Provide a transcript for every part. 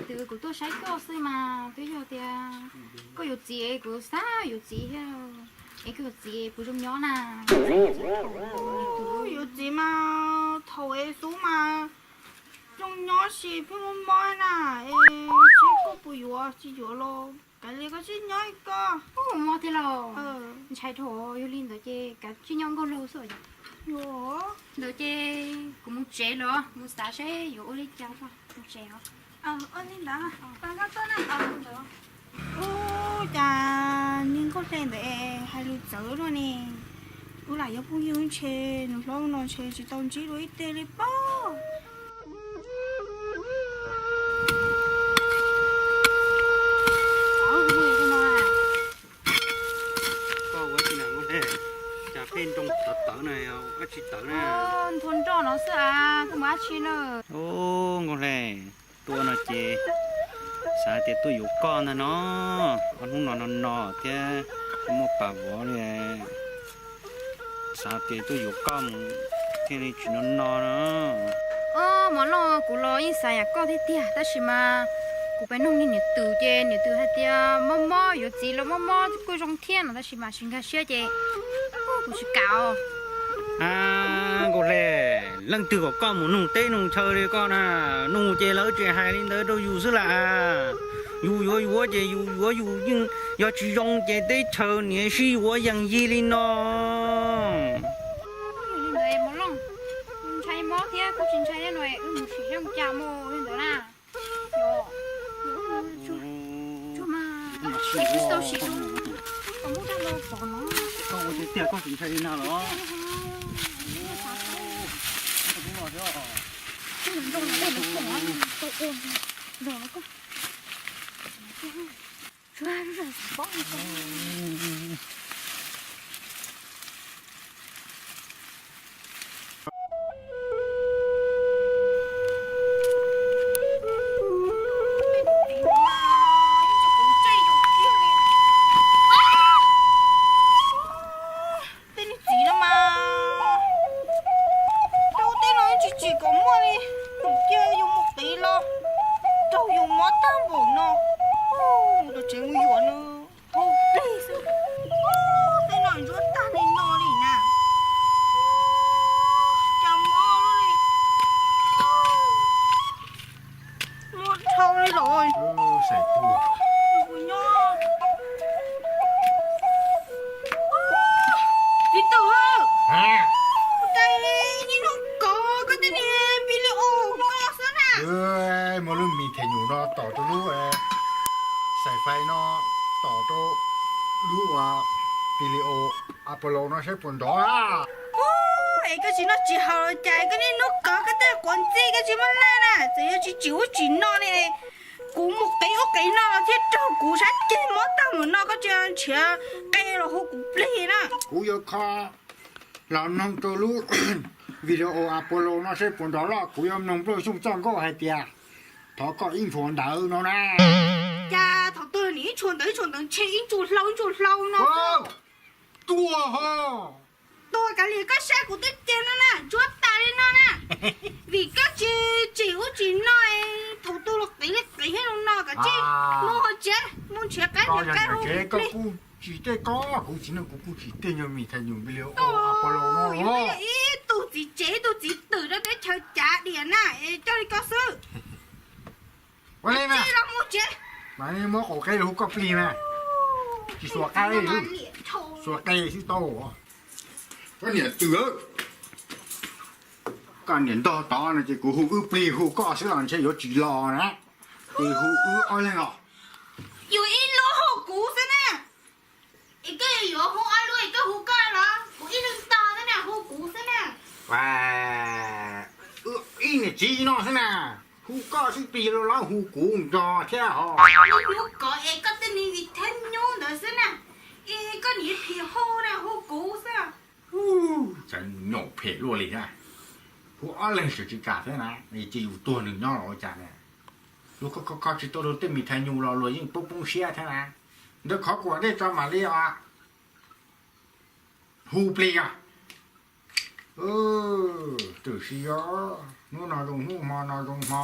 Twb kuv tuaj saib koj xwb mas twb yog tias koj yuav txiv, kuv xav yuav txiv thiab. Es koj yuav txiv puas zoo nyob na? Yuav txiv mas thaum es xub mas zoo nyob, sis pheej mob mob na. Es seb koj puas yuav, tsis yuav los kav liam, koj sib nyob ib koj. Mob thiab los? Ntshai dhau, yog li ntawd ces kav tsij nyob nkauj laug xwb. Ntawd ces kuv mus tsev lawm, mus xav seb yuav ua li cas, mus tsev os. Ua li ntawd, ua li ntawd. Ub, cas niag nkauj hle ntawd hais lus txawv luaj ne. Wb lam yog phooj ywg ntshe nws hlob no ntshe tsis tau ntsib dua ib teg li pob. Koj ua tsi na nkauj hle? Cas pheej nroo tawv tawv na, ua tsi tawv na? Nthua nroj no xwb as, koj mus dab tsi na? Ub, nkauj hle, tuaj no ces xav tias tuaj yuav koj ntag no. Ob hnub no no no thiab, muaj pas vov li. Xav tias tuaj yuav koj mus thiaj li tsis no no no. Ob, Mos Looj, kuv los yeej xav yam koj thiab tiag, tab sis mas kuv pais noog niam twm ces niam twm hais tias mob mob yuav txiv los mob mob kuj zoo thiab no, tab sis mas tsis nkag siab ces kuv tsis kam. Nkauj hle, leej twg kom koj mus noog teb noog chaw li koj na? Noog ces lawv tseem hais li ntawd rau yus xwb las. Yus yuav yuav ces yus yuav yus yeej, yog tsis zoo ces teb chaws niam sib yuav yees yig li no. Li ntawd Mos Looj, ntshai mob thiab kuj tsis ntshai thiab no, wb mus sim zoo cas mus li ntawd na. Koj ua tiag tiag koj tsis ntshai li na los? Tej niag txiv no mas rau tej no tsis tsim kom muaj li, cia yus mus qiv los raug yus mob tag npaum no. Mus tom tsev mus yuav nws hau plig xwb. Tej no ntsuab tag li no li na. Cas mob li. Muaj dhau li los. Kuv nyob. Txiv Twm, kuv tais niag hnub kov koj tej niag video no xwb na. Muaj lub mi thaij nyuj no tom rau lub xaim fais no, tom rau lub ua video Apollo no saib puas nrov. Es koj tsis noj tsis haus los cas, koj niaj hnub kov koj tej quav ntxij koj tsis muaj laj na, txawm yog tsis tsim ub tsim no li. Kuv mus qiv ub qiv no los thiaj raug kuv sab ceg mob tag mus no, koj tsis nrhiav qe los hu kuv plig na. Kuv yuav kho los mloog rau lub video Apollo no seb puas nrov loj, kuv yuav mloog nplooj xyooj txoj nkauj hais tias thov koj ib ntshua ntawv no na. Cas thaum twg nim ib ntshua ntawv ib ntshua ntawv ntshe ib ntshua hlau ib ntshua hlau no. Tuag ho. Tuag kav liam, koj saib kuv tej ceg no na, ntsuab tas li no na. Vim koj tsis tsim ub tsim no, thaum twg los qiv li qiv thiab no no, koj tsis mus hauv tsev mus nrhiav qe nrhiav qe hu kuv plig. Tsis tej koj, kuv tsis nug, kuv kuj tsis tej nyuag mi thaij nyuj video Apollo no. Ib tug txiv tsev ib tug txiv twm rau teb chaws cav diam na, es coj li koj xwb. Ua li mas, muab qaum qe los hu koj plig mas, tsis xuas qe, xuas qe xwb tau. Koj niam twm, koj niam ntog tod no ces kuv hu wb plig hu koj xwb los ntshe yuav tsis los na. Ces hu wb ob leeg os. Yuav ib lub hu kuv xwb na. Es koj yuav hu ob lub es koj hu koj los kuv ib leeg ntog xwb na, hu kuv xwb na. Ib niam txiv no xwb na, hu koj xwb plig los hu kuv nrog thiab ho. Niaj hnub kov es koj tej niag vim thab nyub ntawd xwb na, es koj niam phim hu na hu kuv xwb. Cas nyaum phem luaj li na. Hu ob leeg sawv tsis kam thiab na, ces yus tuag nws nyob los ua cas na. Luag kho kho tsis tau luag tej mi thaj nyus los luag yeej poob poob siab thiab na. Ntawd khov kuam dej tso mam li os. Hu plig os. Twb tsis yog, hnub no zoo hnub hmo no zoo hmo.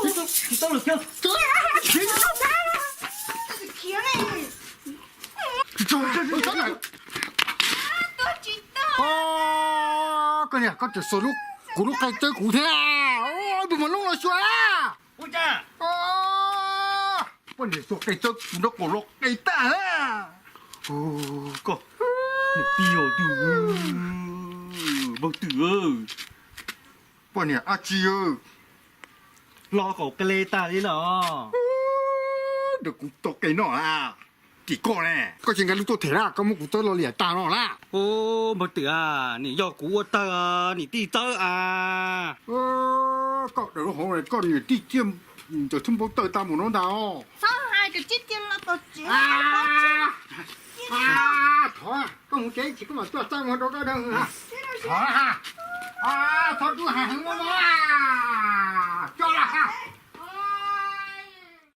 Tsis tau lawm kiag. Koj niam, koj tseem xuas kuv lub qe tsawb kuv thiab. Tus mas lub los xyuas. Poj niam xuas qe tsawb kuv nrog qaum los qe tag. Koj, niam tij os, twm, npawg twm, poj niam dab tsi los qaum qe tag li no. Nrog kuv tau qe noj a. Tim koj ne, koj tsis nqa lub tuaj them na, koj muab kuv tsawb los liam tag no na. Npawg twm a, nim yog kuv ua tawg niam tij tsawb a. Koj daws lub hauv, koj niam tij ciaj ntawm thwb npau taws tag mus no ntag os. Txhob hais, koj tsis cia los tom tsev. Thov koj mus tsev tsis koj mam tuaj txawb mus rau koj dawb. Thov, thov tub hais heev no, coj los.